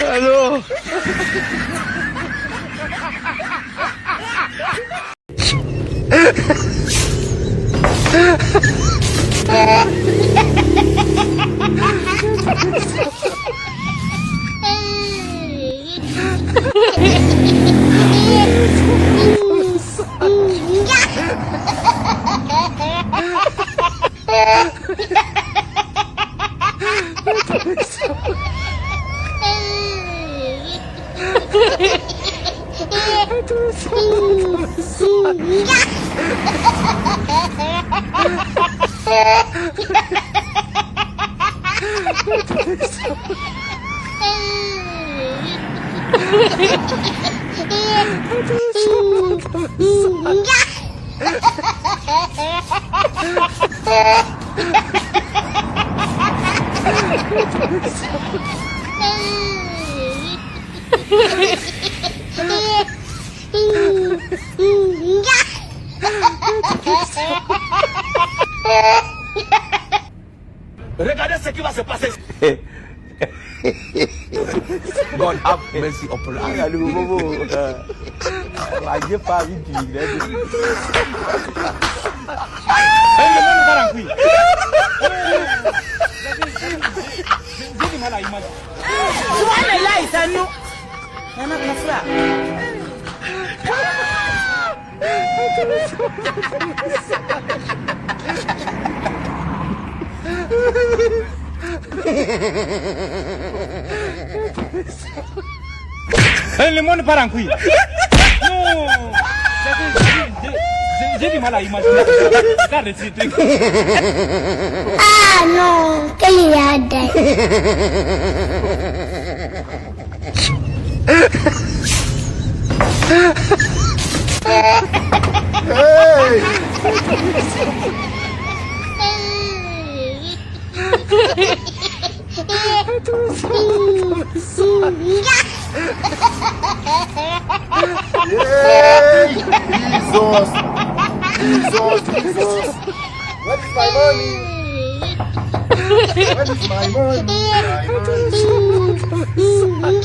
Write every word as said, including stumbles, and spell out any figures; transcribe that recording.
Allo? Regardez ce qui va se passer. God have mercy upon us. Gade bobo. Lage pa vin pi. Hey, le monde va la cuire. Jezi, jezi, jezi, jezi, mal à image. Subhanallah, sa nou. Nan nan konfra. Hey, le monde part en couille. Non. J'ai, j'ai, j'ai, j'ai du mal à imaginer. Regarde ce truc. Ah non, quelle idée. Hey! Hey! Jesus! Jesus, Jesus! Where is my money? Where is my money? My money.